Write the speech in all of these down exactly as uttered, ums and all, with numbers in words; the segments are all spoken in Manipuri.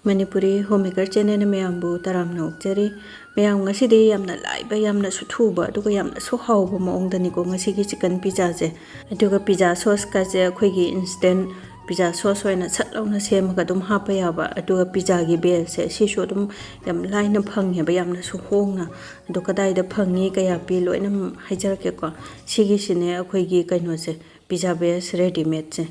ꯃꯅꯤꯄꯨꯔꯤ ꯍꯣꯝ ꯃꯦꯀꯔ ꯆꯦꯅꯦꯜꯅ ꯃꯌꯥꯝꯕꯨ ꯇꯔꯥꯝꯅ ꯑꯣꯛꯆꯔꯤ꯫ ꯃꯌꯥꯝ, ꯉꯁꯤꯗꯤ ꯌꯥꯝꯅ ꯂꯥꯏꯕ, ꯌꯥꯝꯅꯁꯨ ꯊꯨꯕ, ꯑꯗꯨꯒ ꯌꯥꯝꯅꯁꯨ ꯍꯥꯎꯕ ꯃꯑꯣꯡꯗꯅꯤꯀꯣ ꯉꯁꯤꯒꯤ ꯆꯤꯀꯟ ꯄꯤꯖꯥꯁꯦ꯫ ꯑꯗꯨꯒ ꯄꯤꯖꯥ ꯁꯣꯁꯀꯁꯦ ꯑꯩꯈꯣꯏꯒꯤ ꯏꯟꯁꯇꯦꯟ ꯄꯤꯖꯥ ꯁꯣꯁ ꯑꯣꯏꯅ ꯁꯠ ꯂꯥꯎꯅ ꯁꯦꯝꯃꯒ ꯑꯗꯨꯝ ꯍꯥꯞꯄ ꯌꯥꯕ꯫ ꯑꯗꯨꯒ ꯄꯤꯖꯥꯒꯤ ꯕꯦꯁꯁꯦ ꯁꯤꯁꯨ ꯑꯗꯨꯝ ꯌꯥꯝ ꯂꯥꯏꯅ ꯐꯪꯉꯦꯕ, ꯌꯥꯝꯅꯁꯨ ꯍꯣꯡꯅ꯫ ꯑꯗꯣ ꯀꯗꯥꯏꯗ ꯐꯪꯉꯤ, ꯀꯌꯥ ꯄꯤ, ꯂꯣꯏꯅ ꯍꯥꯏꯖꯔꯛꯀꯦꯀꯣ꯫ ꯁꯤꯒꯤꯁꯤꯅꯦ ꯑꯩꯈꯣꯏꯒꯤ ꯀꯩꯅꯣꯁꯦ, ꯄꯤꯖꯥ ꯕꯦꯁ ꯔꯦꯗꯤꯃꯦꯗꯁꯦ꯫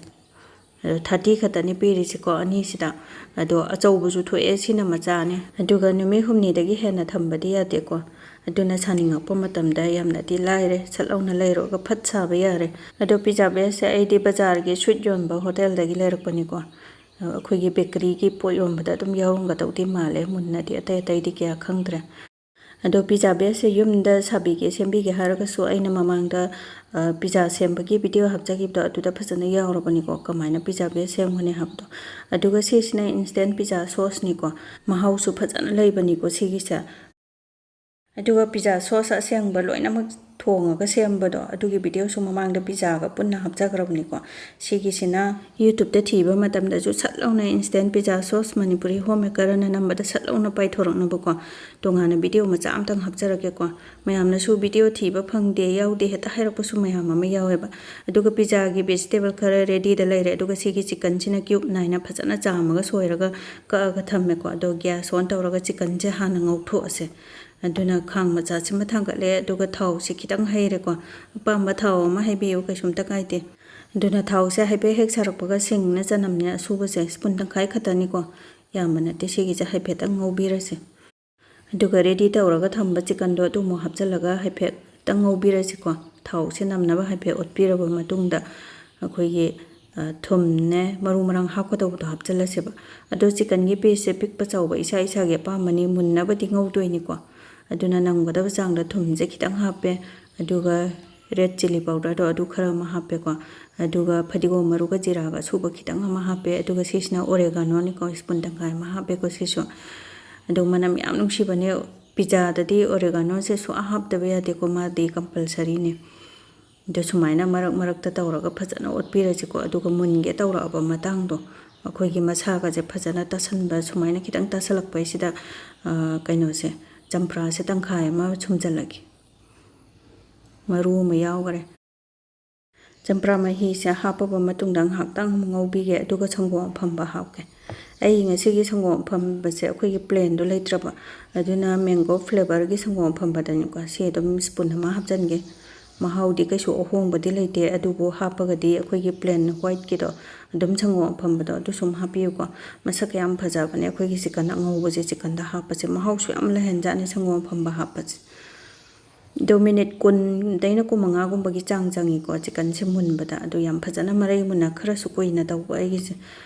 ꯑꯗꯣ ꯊꯥꯔꯇꯤ ꯈꯛꯇꯅꯤ ꯄꯤꯔꯤꯁꯤꯀꯣ ꯑꯅꯤꯁꯤꯗ꯫ ꯑꯗꯣ ꯑꯆꯧꯕꯁꯨ ꯊꯣꯛꯑꯦ, ꯁꯤꯅ ꯃꯆꯥꯅꯦ꯫ ꯑꯗꯨꯒ ꯅꯨꯃꯤꯠ ꯍꯨꯝꯅꯤꯗꯒꯤ ꯍꯦꯟꯅ ꯊꯝꯕꯗꯤ ꯌꯥꯗꯦꯀꯣ꯫ ꯑꯗꯨꯅ ꯁꯥꯅꯤꯡꯉꯛꯄ ꯃꯇꯝꯗ ꯌꯥꯝꯅꯗꯤ ꯂꯥꯏꯔꯦ, ꯁꯠ ꯂꯥꯎꯅ ꯂꯩꯔꯨꯔꯒ ꯐꯠ ꯁꯥꯕ ꯌꯥꯔꯦ꯫ ꯑꯗꯣ ꯄꯤꯖꯥ ꯕꯦꯁꯁꯦ ꯑꯩꯗꯤ ꯕꯖꯥꯔꯒꯤ ꯁ꯭ꯋꯤꯠ ꯌꯣꯟꯕ ꯍꯣꯇꯦꯜꯗꯒꯤ ꯂꯩꯔꯛꯄꯅꯤꯀꯣ꯫ ꯑꯩꯈꯣꯏꯒꯤ ꯕꯦꯀꯔꯤꯒꯤ ꯄꯣꯠ ꯌꯣꯟꯕꯗ ꯑꯗꯨꯝ ꯌꯥꯎꯔꯝꯒꯗꯧꯗꯤ ꯃꯥꯜꯂꯦ, ꯃꯨꯟꯅꯗꯤ ꯑꯇꯩ ꯑꯇꯩꯗꯤ ꯀꯌꯥ ꯈꯪꯗ꯭ꯔꯦ꯫ ꯑꯗꯣ ꯄꯤꯖꯥ ꯕꯦꯁꯁꯦ ꯌꯨꯝꯗ ꯁꯥꯕꯤꯒꯦ, ꯁꯦꯝꯕꯤꯒꯦ ꯍꯥꯏꯔꯒꯁꯨ ꯑꯩꯅ ꯃꯃꯥꯡꯗ, ꯑ, ꯄꯤꯖꯥ ꯁꯦꯝꯕꯒꯤ ꯚꯤꯗꯤꯑꯣ ꯍꯥꯞꯆꯈꯤꯕꯗꯣ ꯑꯗꯨꯗ ꯐꯖꯅ ꯌꯥꯎꯔꯕꯅꯤꯀꯣ, ꯀꯃꯥꯏꯅ ꯄꯤꯖꯥ ꯕꯦꯁ ꯁꯦꯝꯒꯅꯤ ꯍꯥꯏꯕꯗꯣ꯫ ꯑꯗꯨꯒ ꯁꯤꯁꯤꯅ ꯏꯟꯁꯇꯦꯟ ꯄꯤꯖꯥ ꯁꯣꯁꯅꯤꯀꯣ, ꯃꯍꯥꯎꯁꯨ ꯐꯖꯅ ꯂꯩꯕꯅꯤꯀꯣ ꯁꯤꯒꯤꯁꯦ꯫ ꯑꯗꯨꯒ ꯄꯤꯖꯥ ꯁꯣꯁ ꯑꯁꯦꯡꯕ ꯂꯣꯏꯅꯃꯛ ꯊꯣꯡꯉꯒ ꯁꯦꯝꯕꯗꯣ, ꯑꯗꯨꯒꯤ ꯚꯤꯗꯤꯑꯣꯁꯨ ꯃꯃꯥꯡꯗ ꯄꯤꯖꯥꯒ ꯄꯨꯟꯅ ꯍꯥꯞꯆꯈ꯭ꯔꯕꯅꯤꯀꯣ꯫ ꯁꯤꯒꯤꯁꯤꯅ YouTube ꯊꯤꯕ ꯃꯇꯝꯗꯁꯨ ꯁꯠ ꯂꯥꯎꯅ instant pizza sauce Manipuri home maker ꯑꯅ ꯅꯝꯕꯗ ꯁꯠ ꯂꯥꯎꯅ ꯄꯥꯏꯊꯣꯔꯛꯅꯕꯀꯣ꯫ ꯇꯣꯉꯥꯟꯅ ꯚꯤꯗꯤꯑꯣ ꯃꯆꯥ ꯑꯝꯇꯪ ꯍꯥꯞꯆꯔꯛꯀꯦꯀꯣ꯫ ꯃꯌꯥꯝꯅꯁꯨ ꯚꯤꯗꯤꯑꯣ ꯊꯤꯕ ꯐꯪꯗꯦ, ꯌꯥꯎꯗꯦ ꯍꯦꯛꯇ ꯍꯥꯏꯔꯛꯄꯁꯨ ꯃꯌꯥꯝ ꯑꯃ ꯌꯥꯎꯋꯦꯕ꯫ ꯑꯗꯨꯒ ꯄꯤꯖꯥꯒꯤ ꯚꯦꯖꯤꯇꯦꯕꯜ ꯈꯔ ꯔꯦꯗꯤꯗ ꯂꯩꯔꯦ꯫ ꯑꯗꯨꯒ ꯁꯤꯒꯤ ꯆꯤꯀꯟꯁꯤꯅ ꯀ꯭ꯌꯨꯕ ꯅꯥꯏꯅ ꯐꯖꯅ ꯆꯥꯝꯃꯒ ꯁꯣꯏꯔꯒ ꯀꯛꯑꯒ ꯊꯝꯃꯦꯀꯣ꯫ ꯑꯗꯣ ꯒ꯭ꯌꯥꯁ ꯑꯣꯟ ꯇꯧꯔꯒ ꯆꯤꯀꯟꯁꯦ ꯍꯥꯟꯅ ꯉꯧꯊꯣꯛꯑꯁꯦ꯫ ꯑꯗꯨꯅ ꯈꯥꯡ ꯃꯆꯥꯁꯤꯃ ꯊꯥꯡꯒꯠꯂꯦ, ꯑꯗꯨꯒ ꯊꯥꯎꯁꯤ ꯈꯤꯇꯪ ꯍꯩꯔꯦꯀꯣ꯫ ꯑꯄꯥꯝꯕ ꯊꯥꯎ ꯑꯃ ꯍꯩꯕꯤꯌꯨ, ꯀꯩꯁꯨꯝꯇ ꯀꯥꯏꯗꯦ꯫ ꯑꯗꯨꯅ ꯊꯥꯎꯁꯦ ꯍꯥꯏꯐꯦꯠ ꯍꯦꯛ ꯁꯥꯔꯛꯄꯒ ꯁꯤꯡꯅꯦ ꯆꯅꯝꯅꯦ ꯑꯁꯨꯕꯁꯦ ꯁ꯭ꯄꯨꯟ ꯇꯪꯈꯥꯏ ꯈꯛꯇꯅꯤꯀꯣ, ꯌꯥꯝꯕ ꯅꯠꯇꯦ꯫ ꯁꯤꯒꯤꯁꯦ ꯍꯥꯏꯐꯦꯠꯇꯪ ꯉꯧꯕꯤꯔꯁꯦ꯫ ꯑꯗꯨꯒ ꯔꯦꯗꯤ ꯇꯧꯔꯒ ꯊꯝꯕ ꯆꯤꯀꯟꯗꯣ ꯑꯗꯨ ꯑꯃꯨꯛ ꯍꯥꯞꯆꯤꯜꯂꯒ ꯍꯥꯏꯐꯦꯠꯇꯪ ꯉꯧꯕꯤꯔꯁꯤꯀꯣ꯫ ꯊꯥꯎꯁꯦ ꯅꯝꯅꯕ ꯍꯥꯏꯐꯦꯠ ꯑꯣꯠꯄꯤꯔꯕ ꯃꯇꯨꯡꯗ ꯑꯩꯈꯣꯏꯒꯤ, ꯑ, ꯊꯨꯝꯅꯦ, ꯃꯔꯨ ꯃꯔꯥꯡ ꯍꯥꯞꯀꯗꯧꯕꯗꯣ ꯍꯥꯞꯆꯤꯜꯂꯁꯦꯕ꯫ ꯑꯗꯣ ꯆꯤꯀꯟꯒꯤ ꯄꯤꯁꯁꯦ ꯄꯤꯛꯄ ꯆꯥꯎꯕ ꯏꯁꯥ ꯏꯁꯥꯒꯤ ꯑꯄꯥꯝꯕꯅꯤ, ꯃꯨꯟꯅꯕꯗꯤ ꯉꯧꯗꯣꯏꯅꯤꯀꯣ꯫ ꯑꯗꯨꯅ ꯅꯝꯒꯗꯕ ꯆꯥꯡꯗ ꯊꯨꯝꯁꯦ ꯈꯤꯇꯪ ꯍꯥꯞꯄꯦ, ꯑꯗꯨꯒ ꯔꯦꯗ ꯆꯤꯂꯤ ꯄꯥꯎꯗꯔꯗꯣ ꯑꯗꯨ ꯈꯔ ꯑꯃ ꯍꯥꯞꯄꯦꯀꯣ꯫ ꯑꯗꯨꯒ ꯐꯗꯤꯒꯣꯝ ꯃꯔꯨꯒ ꯖꯤꯔꯥꯒ ꯑꯁꯨꯕ ꯈꯤꯇꯪ ꯑꯃ ꯍꯥꯞꯄꯦ꯫ ꯑꯗꯨꯒ ꯁꯤꯁꯤꯅ ꯑꯣꯔꯦꯒꯥꯅꯣꯅꯤꯀꯣ, ꯁ꯭ꯄꯨꯟ ꯇꯪꯈꯥꯏ ꯑꯃ ꯍꯥꯞꯄꯦꯀꯣ ꯁꯤꯁꯨ꯫ ꯑꯗꯣ ꯃꯅꯝ ꯌꯥꯝ ꯅꯨꯡꯁꯤꯕꯅꯦ꯫ ꯄꯤꯖꯥꯗꯗꯤ ꯑꯣꯔꯦꯒꯥꯅꯣꯁꯦ ꯁꯨꯡꯍꯥꯞ ꯍꯥꯞꯇꯕ ꯌꯥꯗꯦꯀꯣ, ꯃꯥꯗꯤ ꯀꯝꯄꯜꯁꯔꯤꯅꯦ꯫ ꯑꯗꯣ ꯁꯨꯃꯥꯏꯅ ꯃꯔꯛ ꯃꯔꯛꯇ ꯇꯧꯔꯒ ꯐꯖꯅ ꯑꯣꯠꯄꯤꯔꯁꯤꯀꯣ꯫ ꯑꯗꯨꯒ ꯃꯨꯟꯒꯦ ꯇꯧꯔꯛꯑꯕ ꯃꯇꯥꯡꯗꯣ, ꯑꯩꯈꯣꯏꯒꯤ ꯃꯁꯥꯒꯁꯦ ꯐꯖꯅ ꯇꯥꯁꯟꯕ, ꯁꯨꯃꯥꯏꯅ ꯈꯤꯇꯪ ꯇꯥꯁꯜꯂꯛꯄꯩꯁꯤꯗ, ꯑ, ꯀꯩꯅꯣꯁꯦ, ꯆꯝꯄ꯭ꯔꯥꯁꯦ ꯇꯪꯈꯥꯏ ꯑꯃ ꯁꯨꯝꯖꯜꯂꯒꯦ꯫ ꯃꯔꯨ ꯑꯃ ꯌꯥꯎꯈꯔꯦ꯫ ꯆꯝꯄ꯭ꯔꯥ ꯃꯍꯤꯁꯦ ꯍꯥꯞꯄꯕ ꯃꯇꯨꯡꯗ ꯉꯥꯏꯍꯥꯛꯇꯪ ꯑꯃꯨꯛ ꯉꯧꯕꯤꯒꯦ, ꯑꯗꯨꯒ ꯁꯪꯒꯣꯝ ꯑꯐꯝꯕ ꯍꯥꯞꯀꯦ꯫ ꯑꯩ ꯉꯁꯤꯒꯤ ꯁꯪꯒꯣꯝ ꯑꯐꯝꯕꯁꯦ ꯑꯩꯈꯣꯏꯒꯤ ꯄ꯭ꯂꯦꯟꯗꯣ ꯂꯩꯇ꯭ꯔꯕ, ꯑꯗꯨꯅ ꯃꯦꯡꯒꯣ ꯐ꯭ꯂꯦꯕꯔꯒꯤ ꯁꯪꯒꯣꯝ ꯑꯐꯝꯕꯗꯅꯤꯀꯣ꯫ ꯁꯤ ꯑꯗꯨꯝ ꯁ꯭ꯄꯨꯟ ꯑꯃ ꯍꯥꯞꯆꯤꯟꯒꯦ꯫ ꯃꯍꯥꯎꯗꯤ ꯀꯩꯁꯨ ꯑꯍꯣꯡꯕꯗꯤ ꯂꯩꯇꯦ, ꯑꯗꯨꯕꯨ ꯍꯥꯞꯄꯒꯗꯤ ꯑꯩꯈꯣꯏꯒꯤ ꯄ꯭ꯂꯦꯟ ꯋꯥꯏꯠꯀꯤꯗꯣ, ꯑꯗꯨꯝ ꯁꯪꯒꯣꯝ ꯑꯐꯝꯕꯗꯣ ꯑꯗꯨ ꯁꯨꯝ ꯍꯥꯞꯄꯤꯌꯨꯀꯣ꯫ ꯃꯁꯛ ꯌꯥꯝ ꯐꯖꯕꯅꯦ ꯑꯩꯈꯣꯏꯒꯤ ꯆꯤꯛꯀꯟ ꯑꯉꯧꯕꯁꯦ ꯆꯤꯛꯀꯟꯗ ꯍꯥꯞꯄꯁꯦ, ꯃꯍꯥꯎꯁꯨ ꯌꯥꯝ ꯂꯩꯍꯟꯖꯥꯠꯅꯤ ꯁꯪꯒꯣꯝ ꯑꯐꯝꯕ ꯍꯥꯞꯄꯁꯦ꯫ ꯑꯗꯣ ꯃꯤꯅꯤꯠ ꯀꯨꯟꯗꯩꯅ ꯀꯨꯟꯃꯉꯥꯒꯨꯝꯕꯒꯤ ꯆꯥꯡ ꯆꯪꯉꯤꯀꯣ ꯆꯤꯛꯀꯟꯁꯦ ꯃꯨꯟꯕꯗ꯫ ꯑꯗꯣ ꯌꯥꯝ ꯐꯖꯅ ꯃꯔꯩ ꯃꯨꯟꯅ, ꯈꯔꯁꯨ ꯀꯨꯏꯅ ꯇꯧꯕ ꯑꯩꯒꯤꯁꯦ꯫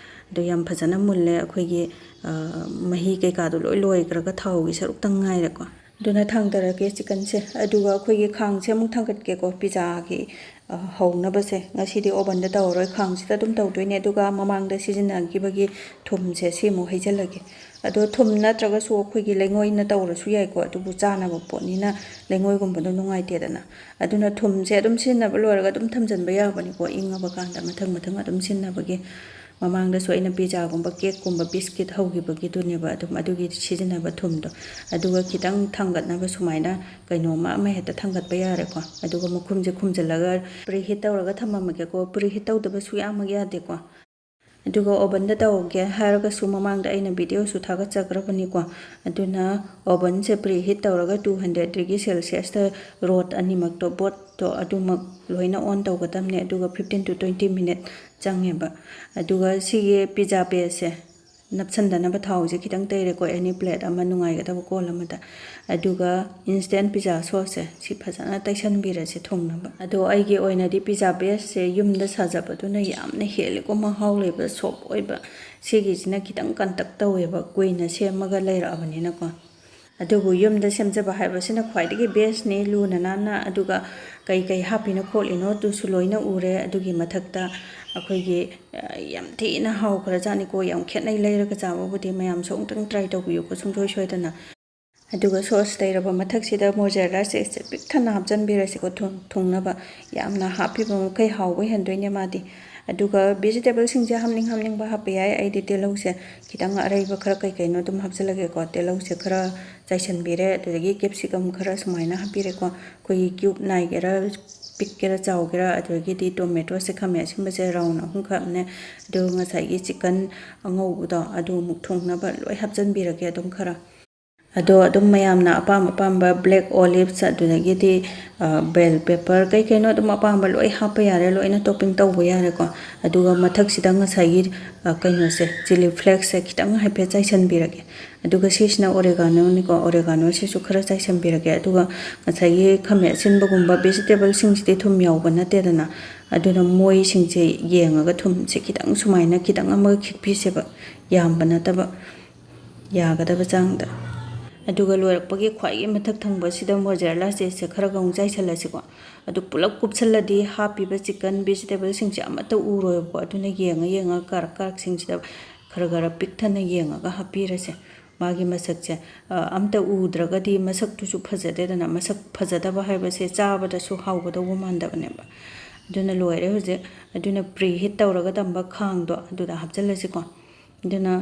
ꯑꯗꯣ ꯌꯥꯝ ꯐꯖꯅ ꯃꯨꯜꯂꯦ꯫ ꯑꯩꯈꯣꯏꯒꯤ, ꯑ, ꯃꯍꯤ ꯀꯩꯀꯥꯗꯣ ꯂꯣꯏ ꯂꯣꯏꯈ꯭ꯔꯒ ꯊꯥꯎꯒꯤ ꯁꯔꯨꯛꯇꯪ ꯉꯥꯏꯔꯦꯀꯣ꯫ ꯑꯗꯨꯅ ꯊꯥꯡꯗꯔꯒꯦ ꯆꯤꯛꯀꯟꯁꯦ꯫ ꯑꯗꯨꯒ ꯑꯩꯈꯣꯏꯒꯤ ꯈꯥꯡꯁꯦ ꯑꯃꯨꯛ ꯊꯥꯡꯒꯠꯀꯦꯀꯣ, ꯄꯤꯖꯥꯒꯤ, ꯑ, ꯍꯧꯅꯕꯁꯦ꯫ ꯉꯁꯤꯗꯤ ꯑꯣꯚꯟꯗ ꯇꯧꯔꯔꯣꯏ, ꯈꯥꯡꯁꯤꯗ ꯑꯗꯨꯝ ꯇꯧꯗꯣꯏꯅꯦ꯫ ꯑꯗꯨꯒ ꯃꯃꯥꯡꯗ ꯁꯤꯖꯤꯟꯅꯈꯤꯕꯒꯤ ꯊꯨꯝꯁꯦ ꯁꯤꯃꯨꯛ ꯍꯩꯖꯤꯜꯂꯒꯦ꯫ ꯑꯗꯣ ꯊꯨꯝ ꯅꯠꯇ꯭ꯔꯒꯁꯨ ꯑꯩꯈꯣꯏꯒꯤ ꯂꯩꯉꯣꯏꯅ ꯇꯧꯔꯁꯨ ꯌꯥꯏꯀꯣ, ꯑꯗꯨꯕꯨ ꯆꯥꯅꯕ ꯄꯣꯠꯅꯤꯅ ꯂꯩꯉꯣꯏꯒꯨꯝꯕꯗꯣ ꯅꯨꯡꯉꯥꯏꯇꯦꯗꯅ꯫ ꯑꯗꯨꯅ ꯊꯨꯝꯁꯦ ꯑꯗꯨꯝ ꯁꯤꯖꯤꯟꯅꯕ ꯂꯣꯏꯔꯒ ꯑꯗꯨꯝ ꯊꯝꯖꯤꯟꯕ ꯌꯥꯕꯅꯤꯀꯣ, ꯏꯪꯉꯕ ꯀꯥꯟꯗ ꯃꯊꯪ ꯃꯊꯪ ꯑꯗꯨꯝ ꯁꯤꯖꯤꯟꯅꯕꯒꯤ꯫ ꯃꯃꯥꯡꯗꯁꯨ ꯑꯩꯅ ꯄꯤꯖꯥꯒꯨꯝꯕ, ꯀꯦꯛꯀꯨꯝꯕ, ꯕꯤꯁꯀꯤꯠ ꯍꯧꯈꯤꯕꯒꯤꯗꯨꯅꯦꯕ ꯑꯗꯨꯝ ꯑꯗꯨꯒꯤ ꯁꯤꯖꯤꯟꯅꯕ ꯊꯨꯝꯗꯣ꯫ ꯑꯗꯨꯒ ꯈꯤꯇꯪ ꯊꯥꯡꯒꯠꯅꯕ ꯁꯨꯃꯥꯏꯅ ꯀꯩꯅꯣꯝꯃ ꯑꯃ ꯍꯦꯛꯇ ꯊꯥꯡꯒꯠꯄ ꯌꯥꯔꯦꯀꯣ꯫ ꯑꯗꯨꯒ ꯃꯈꯨꯝꯁꯦ ꯈꯨꯝꯖꯤꯜꯂꯒ ꯄ꯭ꯔꯤꯍꯤꯠ ꯇꯧꯔꯒ ꯊꯝꯃꯝꯃꯒꯦꯀꯣ꯫ ꯄ꯭ꯔꯤꯍꯤꯠ ꯇꯧꯗꯕ ꯁꯨꯛꯌꯥꯃꯛ ꯌꯥꯗꯦꯀꯣ꯫ ꯑꯗꯨꯒ ꯑꯣꯚꯟꯗ ꯇꯧꯒꯦ ꯍꯥꯏꯔꯒꯁꯨ ꯃꯃꯥꯡꯗ ꯑꯩꯅ ꯚꯤꯗꯤꯑꯣꯁꯨ ꯊꯥꯒꯠꯆꯈ꯭ꯔꯕꯅꯤꯀꯣ꯫ ꯑꯗꯨꯅ ꯑꯣꯚꯟꯁꯦ ꯄ꯭ꯔꯤꯍꯤꯠ ꯇꯧꯔꯒ two hundred degree Celsiusꯇ ꯔꯣꯠ ꯑꯅꯤꯃꯛꯇꯣ, ꯕꯣꯠꯇꯣ ꯑꯗꯨꯃꯛ ꯂꯣꯏꯅ ꯑꯣꯟ ꯇꯧꯒꯗꯕꯅꯦ꯫ ꯑꯗꯨꯒ fifteen to twenty minute ꯆꯪꯉꯦꯕ꯫ ꯑꯗꯨꯒ ꯁꯤꯒꯤ ꯄꯤꯖꯥ ꯕꯦꯁꯁꯦ ꯅꯞꯁꯟꯗꯅꯕ ꯊꯥꯎꯁꯦ ꯈꯤꯇꯪ ꯇꯩꯔꯦꯀꯣ, ꯑꯦꯅꯤ ꯄ꯭ꯂꯦꯠ ꯑꯃ ꯅꯨꯡꯉꯥꯏꯒꯗꯕ ꯀꯣꯜ ꯑꯃꯗ꯫ ꯑꯗꯨꯒ instant pizza sauceꯁꯦ ꯁꯤ ꯐꯖꯅ ꯇꯩꯁꯟꯕꯤꯔꯁꯦ ꯊꯨꯡꯅꯕ꯫ ꯑꯗꯣ ꯑꯩꯒꯤ ꯑꯣꯏꯅꯗꯤ ꯄꯤꯖꯥ ꯕꯦꯁꯁꯦ ꯌꯨꯝꯗ ꯁꯥꯖꯕꯗꯨꯅ ꯌꯥꯝꯅ ꯍꯦꯜꯂꯤꯀꯣ, ꯃꯍꯥꯎ ꯂꯩꯕ, ꯁꯣꯐ ꯑꯣꯏꯕ꯫ ꯁꯤꯒꯤꯁꯤꯅ ꯈꯤꯇꯪ ꯀꯟꯇꯛ ꯇꯧꯋꯦꯕ, ꯀꯨꯏꯅ ꯁꯦꯝꯃꯒ ꯂꯩꯔꯛꯑꯕꯅꯤꯅꯀꯣ꯫ ꯑꯗꯨꯕꯨ ꯌꯨꯝꯗ ꯁꯦꯝꯖꯕ ꯍꯥꯏꯕꯁꯤꯅ ꯈ꯭ꯋꯥꯏꯗꯒꯤ ꯕꯦꯁꯅꯤ, ꯂꯨꯅ ꯅꯥꯟꯅ꯫ ꯑꯗꯨꯒ ꯀꯩ ꯀꯩ ꯍꯥꯞꯄꯤꯅꯣ ꯈꯣꯠꯂꯤꯅꯣ ꯑꯗꯨꯁꯨ ꯂꯣꯏꯅ ꯎꯔꯦ꯫ ꯑꯗꯨꯒꯤ ꯃꯊꯛꯇ ꯑꯩꯈꯣꯏꯒꯤ, ꯑ, ꯌꯥꯝ ꯊꯤꯅ ꯍꯥꯎꯈ꯭ꯔꯖꯥꯠꯅꯤꯀꯣ꯫ ꯌꯥꯝ ꯈꯦꯠꯅꯩ ꯂꯩꯔꯒ ꯆꯥꯕꯕꯨꯗꯤ꯫ ꯃꯌꯥꯝꯁꯨ ꯑꯃꯨꯛꯇꯪ try ꯇꯧꯕꯤꯌꯨꯀꯣ ꯁꯨꯡꯁꯣꯏ ꯁꯣꯏꯗꯅ꯫ ꯑꯗꯨꯒ sauce ꯇꯩꯔꯕ ꯃꯊꯛꯁꯤꯗ mozzarella cheeseꯁꯦ ꯄꯤꯛ ꯊꯟꯅ ꯍꯥꯞꯆꯤꯟꯕꯤꯔꯁꯤꯀꯣ, ꯊꯨꯡ-, ꯊꯨꯡꯅꯕ꯫ ꯌꯥꯝꯅ ꯍꯥꯞꯄꯤꯕ ꯃꯈꯩ ꯍꯥꯎꯕ ꯍꯦꯟꯗꯣꯏꯅꯦ ꯃꯥꯗꯤ꯫ ꯑꯗꯨꯒ vegetableꯁꯤꯡꯁꯦ ꯍꯥꯞꯅꯤꯡ ꯍꯥꯞꯅꯤꯡꯕ ꯍꯥꯞꯄ ꯌꯥꯏ꯫ ꯑꯩꯗꯤ ꯇꯤꯜꯍꯧꯁꯦ ꯈꯤꯇꯪ ꯑꯔꯩꯕ ꯈꯔ ꯀꯩ ꯀꯩꯅꯣ ꯑꯗꯨꯝ ꯍꯥꯞꯆꯤꯜꯂꯒꯦꯀꯣ꯫ ꯇꯤꯜꯍꯧꯁꯦ ꯈꯔ ꯆꯥꯏꯁꯤꯟꯕꯤꯔꯦ, ꯑꯗꯨꯗꯒꯤ capsicum ꯈꯔ ꯁꯨꯃꯥꯏꯅ ꯍꯥꯞꯄꯤꯔꯦꯀꯣ꯫ ꯑꯩꯈꯣꯏꯒꯤ cube ꯅꯥꯏꯒꯦꯔꯥ, ꯄꯤꯛꯀꯦꯔꯥ ꯆꯥꯎꯒꯦꯔꯥ, ꯑꯗꯨꯗꯒꯤꯗꯤ tomatoꯁꯦ, ꯈꯥꯃꯦꯟ ꯑꯁꯤꯟꯕꯁꯦ round ꯑꯍꯨꯝꯈꯛꯅꯦ, ꯑꯗꯨꯒ ꯉꯁꯥꯏꯒꯤ chicken ꯑꯉꯧꯕꯗꯣ ꯑꯗꯨ ꯑꯃꯨꯛ ꯊꯣꯡꯅꯕ ꯂꯣꯏ ꯍꯥꯞꯆꯤꯟꯕꯤꯔꯒꯦ ꯑꯗꯨꯝ ꯈꯔ꯫ ꯑꯗꯣ ꯑꯗꯨꯝ ꯃꯌꯥꯝꯅ ꯑꯄꯥꯝ ꯑꯄꯥꯝꯕ black olives, ꯑꯗꯨꯗꯒꯤꯗꯤ bell pepper, ꯀꯩ ꯀꯩꯅꯣ ꯑꯗꯨꯝ ꯑꯄꯥꯝꯕ ꯂꯣꯏ ꯍꯥꯞꯄ ꯌꯥꯔꯦ, ꯂꯣꯏꯅ topping ꯇꯧꯕ ꯌꯥꯔꯦꯀꯣ꯫ ꯑꯗꯨꯒ ꯃꯊꯛꯁꯤꯗ ꯉꯁꯥꯏꯒꯤ ꯀꯩꯅꯣꯁꯦ, chilli flakesꯁꯦ ꯈꯤꯇꯪ ꯍꯥꯏꯐꯦꯠ ꯆꯥꯏꯁꯤꯟꯕꯤꯔꯒꯦ꯫ ꯑꯗꯨꯒ ꯁꯤꯁꯤꯅ oreganoꯅꯤꯀꯣ, oreganoꯁꯤꯁꯨ ꯈꯔ ꯆꯥꯏꯁꯤꯟꯕꯤꯔꯒꯦ꯫ ꯑꯗꯨꯒ ꯉꯁꯥꯏꯒꯤ ꯈꯥꯃꯦꯟ ꯑꯁꯤꯟꯕꯒꯨꯝꯕ vegetableꯁꯤꯡꯁꯤꯗꯤ ꯊꯨꯝ ꯌꯥꯎꯕ ꯅꯠꯇꯦꯗꯅ, ꯑꯗꯨꯅ ꯃꯣꯏꯁꯤꯡꯁꯦ ꯌꯦꯡꯉꯒ ꯊꯨꯝꯁꯦ ꯈꯤꯇꯪ ꯁꯨꯃꯥꯏꯅ ꯈꯤꯇꯪ ꯑꯃꯒ ꯈꯤꯛꯄꯤꯁꯦꯕ, ꯌꯥꯝꯕ ꯅꯠꯇꯕ꯫ ꯌꯥꯒꯗꯕ ꯆꯥꯡꯗ꯫ ꯑꯗꯨꯒ ꯂꯣꯏꯔꯛꯄꯒꯤ ꯈ꯭ꯋꯥꯏꯒꯤ ꯃꯊꯛ ꯊꯪꯕꯁꯤꯗ mozzarella cheeseꯁꯦ ꯈꯔꯒ ꯑꯃꯨꯛ ꯆꯥꯏꯁꯜꯂꯁꯤꯀꯣ꯫ ꯑꯗꯨ ꯄꯨꯂꯞ ꯀꯨꯞꯁꯜꯂꯗꯤ ꯍꯥꯞꯄꯤꯕ chicken vegetableꯁꯤꯡꯁꯦ ꯑꯃꯠꯇ ꯎꯔꯣꯏꯕꯀꯣ꯫ ꯑꯗꯨꯅ ꯌꯦꯡꯉ ꯌꯦꯡꯉꯒ ꯀꯥꯔꯛ ꯀꯥꯔꯛꯁꯤꯡꯁꯤꯗ ꯈꯔ ꯈꯔ ꯄꯤꯛꯊꯟꯅ ꯌꯦꯡꯉꯒ ꯍꯥꯞꯄꯤꯔꯁꯦ꯫ ꯃꯥꯒꯤ ꯃꯁꯛꯁꯦ, ꯑ, ꯑꯝꯇ ꯎꯗ꯭ꯔꯒꯗꯤ ꯃꯁꯛꯇꯨꯁꯨ ꯐꯖꯗꯦꯗꯅ꯫ ꯃꯁꯛ ꯐꯖꯗꯕ ꯍꯥꯏꯕꯁꯦ ꯆꯥꯕꯗꯁꯨ ꯍꯥꯎꯒꯗꯧꯕ ꯃꯥꯟꯗꯕꯅꯦꯕ꯫ ꯑꯗꯨꯅ ꯂꯣꯏꯔꯦ ꯍꯧꯖꯤꯛ꯫ ꯑꯗꯨꯅ preheat ꯇꯧꯔꯒ ꯊꯝꯕ ꯈꯥꯡꯗꯣ ꯑꯗꯨꯗ ꯍꯥꯞꯆꯜꯂꯁꯤꯀꯣ꯫ ꯑꯗꯨꯅ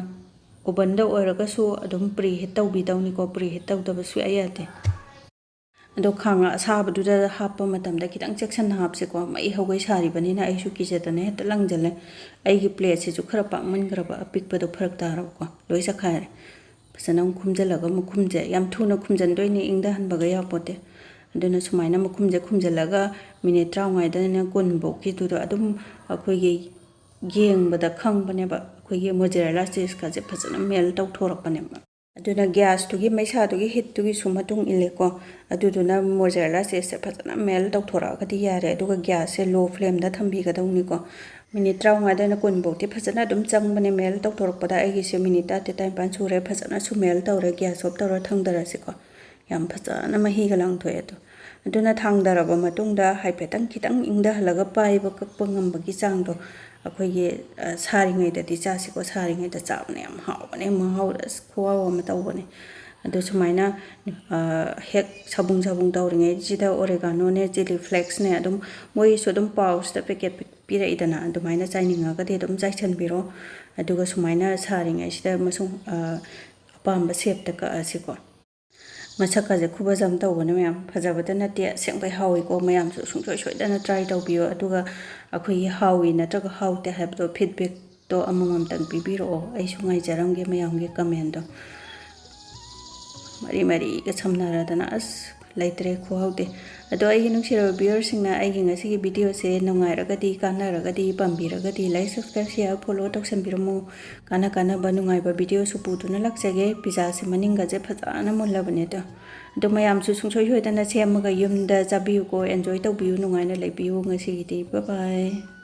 ovenꯗ ꯑꯣꯏꯔꯒꯁꯨ ꯑꯗꯨꯝ preheat ꯇꯧꯕꯤꯗꯧꯅꯤꯀꯣ, preheat ꯇꯧꯗꯕ ꯁꯨꯡꯌꯥ ꯌꯥꯗꯦ꯫ ꯑꯗꯣ ꯈꯥꯡ ꯑꯁꯥꯕꯗꯨꯗ ꯍꯥꯞꯄ ꯃꯇꯝꯗ ꯈꯤꯇꯪ ꯆꯦꯛꯁꯤꯟꯅ ꯍꯥꯞꯁꯤꯀꯣ꯫ ꯃꯩ ꯍꯧꯒꯩ ꯁꯥꯔꯤꯕꯅꯤꯅ ꯑꯩꯁꯨ ꯀꯤꯖꯗꯅ ꯍꯦꯛꯇ ꯂꯪꯁꯤꯜꯂꯦ꯫ ꯑꯩꯒꯤ plateꯁꯤꯁꯨ ꯈꯔ ꯄꯥꯛꯃꯟꯈ꯭ꯔꯕ, ꯑꯄꯤꯛꯄꯗꯣ ꯐꯔꯛ ꯇꯥꯔꯕꯀꯣ, ꯂꯣꯏ ꯆꯠꯈꯥꯏꯔꯦ꯫ ꯐꯖꯅ ꯑꯃꯨꯛ ꯈꯨꯝꯖꯤꯜꯂꯒ, ꯃꯈꯨꯝꯁꯦ ꯌꯥꯝ ꯊꯨꯅ ꯈꯨꯝꯖꯤꯟꯗꯣꯏꯅꯦ, ꯏꯪꯊꯍꯟꯕꯒ ꯌꯥꯄꯣꯠꯇꯦ꯫ ꯑꯗꯨꯅ ꯁꯨꯃꯥꯏꯅ ꯃꯈꯨꯝꯁꯦ ꯈꯨꯝꯖꯤꯜꯂꯒ minute ꯇꯔꯥꯃꯉꯥꯗꯩꯅ ꯀꯨꯟ ꯐꯥꯎꯒꯤꯗꯨꯗ ꯑꯗꯨꯝ ꯑꯩꯈꯣꯏꯒꯤ ꯌꯦꯡꯕꯗ ꯈꯪꯕꯅꯦꯕ, ꯑꯩꯈꯣꯏꯒꯤ mozzarella cheeseꯀꯁꯦ ꯐꯖꯅ melt ꯇꯧꯊꯣꯔꯛꯄꯅꯦꯕ꯫ ꯑꯗꯨꯅ gasꯇꯨꯒꯤ, ꯃꯩꯁꯥꯗꯨꯒꯤ heatꯇꯨꯒꯤꯁꯨ ꯃꯇꯨꯡ ꯏꯜꯂꯦꯀꯣ꯫ ꯑꯗꯨꯗꯨꯅ mozzarella cheeseꯁꯦ ꯐꯖꯅ melt ꯇꯧꯊꯣꯔꯛꯑꯒꯗꯤ ꯌꯥꯔꯦ꯫ ꯑꯗꯨꯒ gasꯁꯦ low flameꯗ ꯊꯝꯕꯤꯒꯗꯧꯅꯤꯀꯣ꯫ Minute ꯇꯔꯥꯃꯉꯥꯗꯩꯅ ꯀꯨꯟ ꯐꯥꯎꯗꯤ ꯐꯖꯅ ꯑꯗꯨꯝ ꯆꯪꯕꯅꯦ melt ꯇꯧꯊꯣꯔꯛꯄꯗ꯫ ꯑꯩꯒꯤꯁꯦ minute ꯇꯔꯥꯇꯔꯦꯠ, ꯇꯔꯥꯅꯤꯄꯥꯟ ꯁꯨꯔꯦ꯫ ꯐꯖꯅꯁꯨ melt ꯇꯧꯔꯦ꯫ Gas off ꯇꯧꯔ ꯊꯥꯡꯗꯔꯁꯤꯀꯣ꯫ ꯌꯥꯝ ꯐꯖꯅ ꯃꯍꯤꯒ ꯂꯥꯡꯊꯣꯛꯑꯦ ꯑꯗꯣ꯫ ꯑꯗꯨꯅ ꯊꯥꯡꯗꯔꯕ ꯃꯇꯨꯡꯗ ꯍꯥꯏꯐꯦꯠꯇꯪ ꯈꯤꯇꯪ ꯏꯪꯊꯍꯜꯂꯒ ꯄꯥꯏꯕ ꯀꯛꯄ ꯉꯝꯕꯒꯤ ꯆꯥꯡꯗꯣ ꯑꯩꯈꯣꯏꯒꯤ, ꯑ, ꯁꯥꯔꯤꯉꯩꯗꯗꯤ ꯆꯥꯁꯤꯀꯣ꯫ ꯁꯥꯔꯤꯉꯩꯗ ꯆꯥꯕꯅ ꯌꯥꯝ ꯍꯥꯎꯕꯅꯦ꯫ ꯃꯍꯥꯎꯗ ꯑꯁ ꯈꯨꯍꯥꯎ ꯑꯃ ꯇꯧꯕꯅꯦ꯫ ꯑꯗꯣ ꯁꯨꯃꯥꯏꯅ, ꯑ, ꯍꯦꯛ ꯁꯥꯕꯨꯡ ꯁꯥꯕꯨꯡ ꯇꯧꯔꯤꯉꯩꯁꯤꯗ oreganoꯅꯦ, chilli flakesꯅꯦ, ꯑꯗꯨꯝ ꯃꯣꯏꯁꯨ ꯑꯗꯨꯝ pouchꯇ packet ꯄꯤꯔꯛꯏꯗꯅ, ꯑꯗꯨꯃꯥꯏꯅ ꯆꯥꯏꯅꯤꯡꯉꯒꯗꯤ ꯑꯗꯨꯝ ꯆꯥꯏꯁꯟꯕꯤꯔꯣ꯫ ꯑꯗꯨꯒ ꯁꯨꯃꯥꯏꯅ ꯁꯥꯔꯤꯉꯩꯁꯤꯗ ꯃꯁꯨꯡ, ꯑ, ꯑꯄꯥꯝꯕ shapeꯇ ꯀꯛꯑꯁꯤꯀꯣ꯫ ꯃꯁꯛꯀꯁꯦ ꯈꯨꯐꯖ ꯑꯃ ꯇꯧꯕꯅꯦ ꯃꯌꯥꯝ, ꯐꯖꯕꯗ ꯅꯠꯇꯦ, ꯑꯁꯦꯡꯕꯩ ꯍꯥꯎꯏꯀꯣ꯫ ꯃꯌꯥꯝꯁꯨ ꯁꯨꯡꯁꯣꯏ ꯁꯣꯏꯗꯅ try ꯇꯧꯕꯤꯌꯣ꯫ ꯑꯗꯨꯒ ꯑꯩꯈꯣꯏꯒꯤ ꯍꯥꯎꯏ ꯅꯠꯇ꯭ꯔꯒ ꯍꯥꯎꯇꯦ ꯍꯥꯏꯕꯗꯣ feedbackꯇꯣ ꯑꯃꯃꯝꯇꯪ ꯄꯤꯕꯤꯔꯛꯑꯣ, ꯑꯩꯁꯨ ꯉꯥꯏꯖꯔꯝꯒꯦ ꯃꯌꯥꯝꯒꯤ commentꯗꯣ꯫ ꯃꯔꯤ ꯃꯔꯤꯒ ꯁꯝꯅꯔꯗꯅ ꯑꯁ ꯂꯩꯇ꯭ꯔꯦ, ꯈꯨꯍꯥꯎꯗꯤ꯫ ꯑꯗꯣ ꯑꯩꯒꯤ ꯅꯨꯡꯁꯤꯔꯕ viewerꯁꯤꯡꯅ ꯑꯩꯒꯤ ꯉꯁꯤꯒꯤ videoꯁꯦ ꯅꯨꯡꯉꯥꯏꯔꯒꯗꯤ, ꯀꯥꯟꯅꯔꯒꯗꯤ, ꯄꯥꯝꯕꯤꯔꯒꯗꯤ like, subscribe, share, follow ꯇꯧꯁꯟꯕꯤꯔꯝꯃꯨ꯫ ꯀꯥꯟꯅ ꯀꯥꯟꯅꯕ ꯅꯨꯡꯉꯥꯏꯕ videoꯁꯨ ꯄꯨꯗꯨꯅ ꯂꯥꯛꯆꯒꯦ꯫ Pizzaꯁꯦ ꯃꯅꯤꯡꯒꯁꯦ ꯐꯖꯅ ꯃꯨꯜꯂꯕꯅꯦ ꯑꯗꯣ꯫ ꯑꯗꯣ ꯃꯌꯥꯝꯁꯨ ꯁꯨꯡꯁꯣꯏ ꯁꯣꯏꯗꯅ ꯁꯦꯝꯃꯒ ꯌꯨꯝꯗ ꯆꯥꯕꯤꯌꯨꯀꯣ, enjoy ꯇꯧꯕꯤꯌꯨ, ꯅꯨꯡꯉꯥꯏꯅ ꯂꯩꯕꯤꯌꯨ꯫ ꯉꯁꯤꯒꯤꯗꯤ bye bye꯫